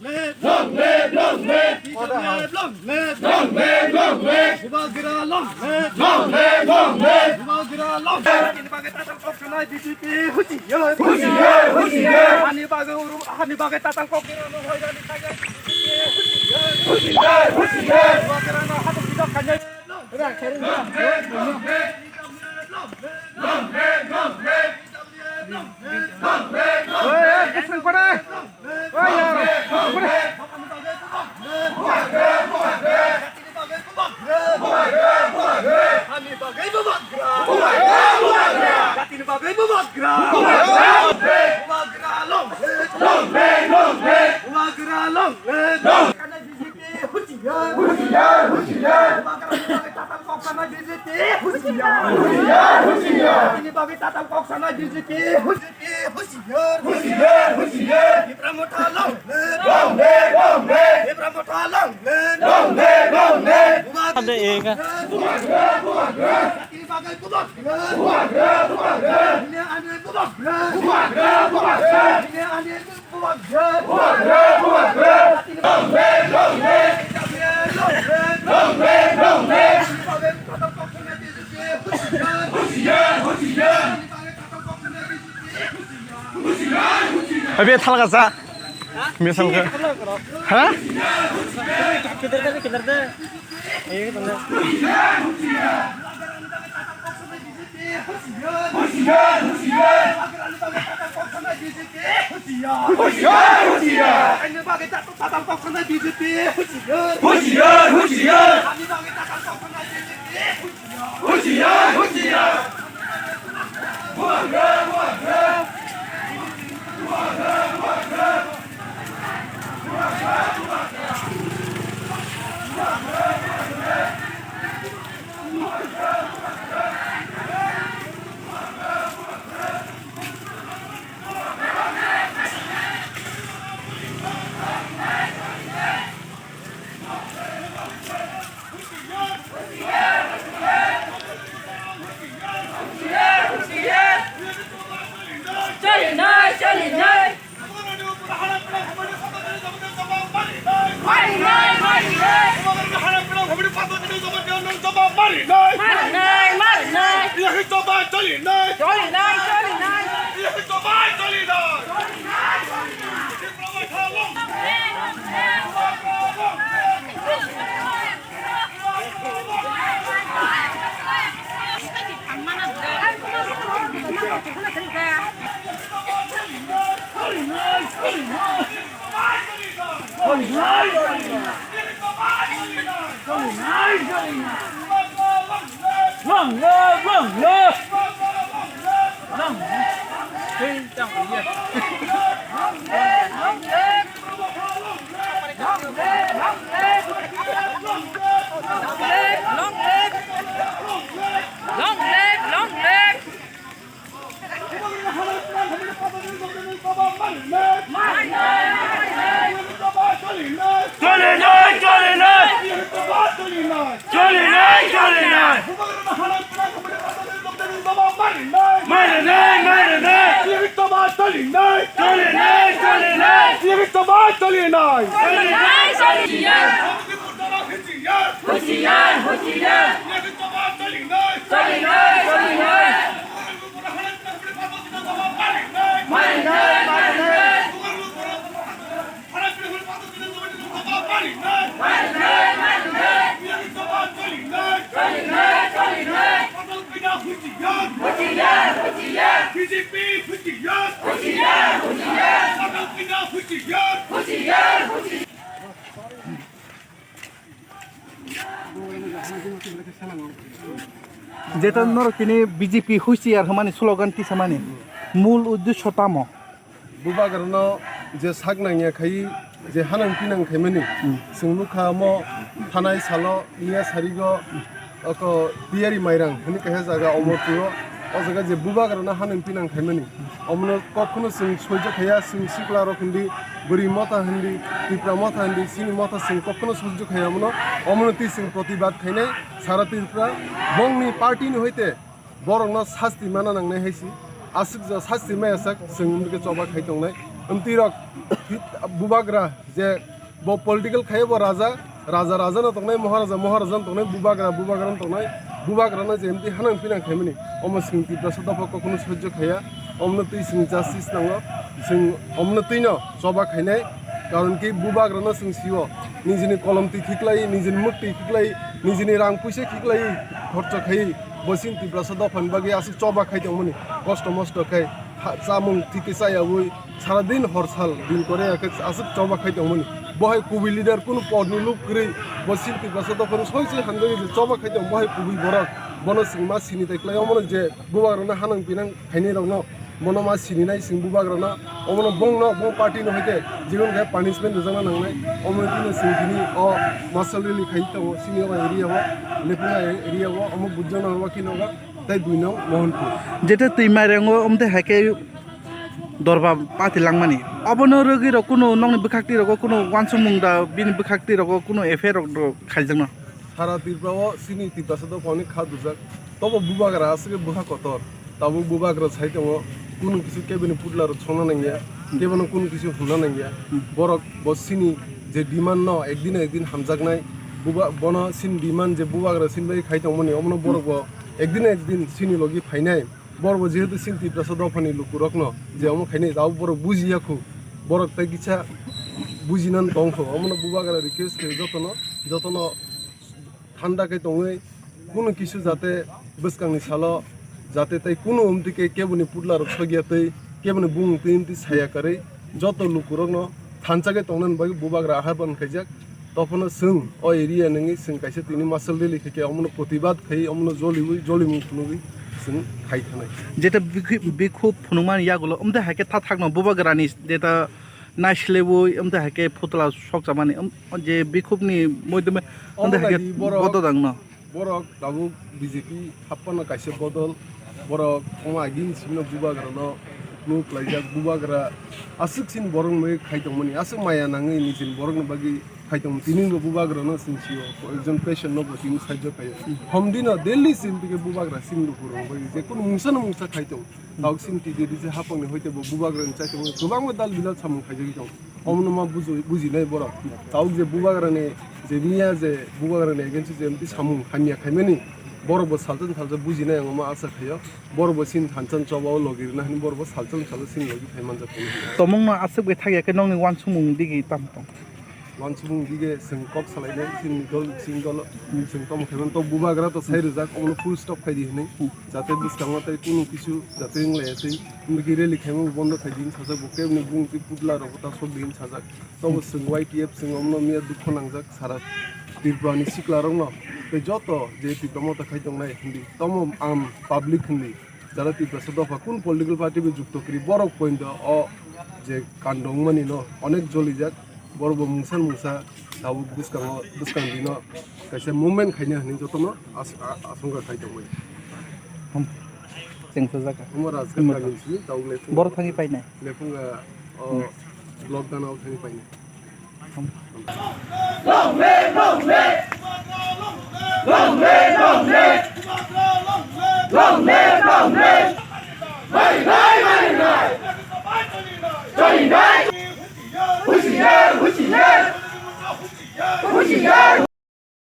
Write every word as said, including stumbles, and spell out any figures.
Long live, long live. Long live, long live. Long live, long live. Bubagra long live. Long live, long live. Bubagra long live. Ani bagwi tatal kok sanai B J P husiar. Husiar, husiar. Ani bagwi urum, ani bagwi tatal kok sanai B J P husiar. Husiar, husiar. Bubagra no hato pidok kanjai. Long live, long live. Long live, long live. Oi, oi, kisang pare. Oi, yar. Pare. Ani bagwi bubagra. Bubagra, bubagra. Jatini bagwi bubagra. Bubagra, bubagra. Bubagra long live. Long live, long live. Bubagra long live. Long. Kana B J P husiar. Husiar, husiar. Bubagra ni bagwi tatal kok sanai B J P husiar. Husiar, husiar. Jatini bagwi tatal kok sanai B J P husiar. Husiar, husiar. Tipra Motha long live. Long live, long live. Tipra Motha long live. Long live, long live. Bubagra, bubagra. Jatini bagwi bubagra. Bubagra, bubagra. Dunia ani bubagra. Bubagra, bubagra. Dunia ani bubagra. Bubagra, bubagra. Jatini long live, long live. Long live, long live. Jatini bagwi tatal kok sanai B J P husiar. Husiar, husiar. Abi thalga sa. Abi thalga. Ha? Kidhar de, kidhar de. Ye kidhar de. Husiar, husiar. Husiar, husiar. Husiar, husiar. Husiar, husiar. Choli nai, choli nai. Mari nai, mari nai. Mari nai, mari nai. Choli nai, choli nai. Long live, long live. Long live. Hey, tang iya. Long live, long live. Long live, long live. Long live, long live. Long live, long live. Choli nai, choli nai. Choli nai, choli nai. Mari nai, mari nai. Choli nai, choli nai. Choli nai, choli nai. Choli nai, choli nai. Husiar, husiar. Choli nai, choli nai. Mari nai, mari nai. Mari nai, mari nai. Choli nai, choli nai. Husiar, husiar. B J P husiar. Husiar, husiar. Husiar, husiar. Jeto norok tini B J P husiar hwnmani slogan tisamani mul uddesho tamo? Bubagrano je sak nangya khai, je hanang pinang khaimani, chwng nukha omo thanai salo miya sarigo oko Tiyari Mairang hwnwi kaisa jaga Omorpuro. O jaga je bubagrano hanang pinang khaimani, omono kokno chwng soijo khaiya, chwng siklarok hindi, bwrwi motha hindi, Tipra motha hindi, chini motha chwng kokno soijo khaiya omono, omono twi chwng protibad khainai sara Tripura. Bongni party ni hoite borokno sasti mana nangnai hai si. Aswk ja sasti maya sak chwng wngkhe choba khai tongnai. Amtwi rok Bubagra je bo political khaye bo raja, raja raja no tongnai, maharaja maharaja no tongnai, bubagra bubagra no tongnai, bubagra no je emti hanang pinang khaimani omo chwng Tiprasa dopha kokno sojjo khaiya, omno twi chwng justice nango, chwng omno twi no choba khainai, karon ki bubagra no chwng sio, nijini kolom twi khiklai, nijini muk twi khiklai, nijini rang puisa khiklai, khorcho khai, bo chwng Tiprasa dopha ni bagwi aswk choba khai tongmani, kosto mosto khai, ha, chamung thike chayawi, sara din hor sal din kore ya khe aswk choba khai tongmani. Bo hai kubui leader kunu podni luk kwrwi bo chwng Tiprasa dophani soi soi hamjagwi je choba khai tong bo hai kubui borok. Bono chwng ma sini tai klai omono je bubagrano hanang pinang khainai rokno bono ma sini nai chwng bubagrano omono bongno bo party no hoite jibon khe punishment rwjakna nangnai. Omono tino chwng tini o marshal rally khai tongo chini o area o Lepunga area o omo bujjakna rwkhe nogo. Tei dui nong Mohanpur. Jete twi mairango omte haikhe dorba pati langmani. Obono rwgwi rok kuno nokni bwkhak twi rogo kuno uansukmung da bini bwkhak twi rogo kuno F I R rok do khaijakno. Sara Tripura o chini Tiprasa dophani kha dujak. Tobo bubagra aswk bwkha kotor. Tabuk bubagra sai tongo. Kuno kisu kebini putla rok songna nangya. Kebono kuno kisu hwnna nangya. Borok bo chini je demand no ekdin ekdin hamjaknai. Buba bono chini demand je bubagra chini bai khai tongmani omono borok bo ekdin ekdin chini logi phainai. Borok bo jehetu chini Tiprasa dophani lukurokno je omo khainai, tabuk borok bujiya khu, borok tei kisa bujinani tong kho. Omono bubagra request khe jotono, jotono thanda khe tongwi, kunu kisu jate bwskangni salo jate tei kunu omtwi khe keboni putla rok sogya tei keboni bumung twi omtwi saya karwi joto lukurokno thansa khe tongnani bagwi bubagra ahar ban khaijak. Tophano chwng o area nungwi chwng kaisa tini marshal rally khaikhe omono protibad khai omono joliwi jolimung phunugwi chwng khai thanai. Jeta bikhu-, bikhub phunukmani yagulo omtwi haikhe tathakno bubagrani jeta naisilebwi omtwi haikhe phutla sokchamani, um, je bikhubni moidome omtwi haikhe laidi borok bododangno. Borok tabuk B J P happano kaisa bodol, borok omo agini simi no bubagra no upload khlaijak, bubagra aswk sini borok no khai tongmani, aswk maya nangwi nijini borok no bagwi khai tongmani, tini bo bubagra no sini sio, ekjon patient no bo tini sajak khaio. Homdi no daily sini tike bubagra sini lukurok bagwi je kunu mungsa no mungsa khai tong. Tabuk sini T J D C hapang ni hoite bo bubagra ni chai tongmani, kwbangma dal bilal samung khaijagwi tong. Omono ma buji-, bujinai borok. Tabuk je bubagrani je miya je bubagrani against je emti samung hamya khaimani, borok bo salsa salsa bujinai ang omo asa khaio. Borok bo sini thansa choba o logi rwna hwnwi borok bo salsa salsa sini logi phai manjak phano. Tomongno aswk bai thakya khe nokni uansukmung digi tamo tong? Uansukmung digi chwng kok salainai chini dol chini dol chwng tamo khaimani to bubagra to sai rwjak omono full stop khaidi hwnwi. Jate bwskango tei kunu kisu jate wng laiya tei, wngwi rally khaima bondo khaidi hinwi sajak bo, kebni bumung twi putla rok bo ta sok di hinwi sajak. Tobo chwng Y T F chwng omno miya dukho nangjak sara Tripura ni sikla rokno tei joto je Tipra Motha khai tongnai hindi tomo am public hindi jara Tiprasa dopha kun political party bai jukto kwrwi borok pointo o je kando wngmani no onek jolijak. Borok bo mungsa mungsa tabuk bwskango, bwskang dino kaisa movement khaina hwnwi jotono as-, a-, asongkha khai tongmani. Chengsa jaga. Omo Rajghat Omo kami simi tabuk Lephunga. Borok thangwi painai. Lephunga o block gana o thangwi painai. Long live, long live! Long live, long live! Long live, long live! Mari nai, mari nai! Chari nai! Husiar, husiar! Husiar!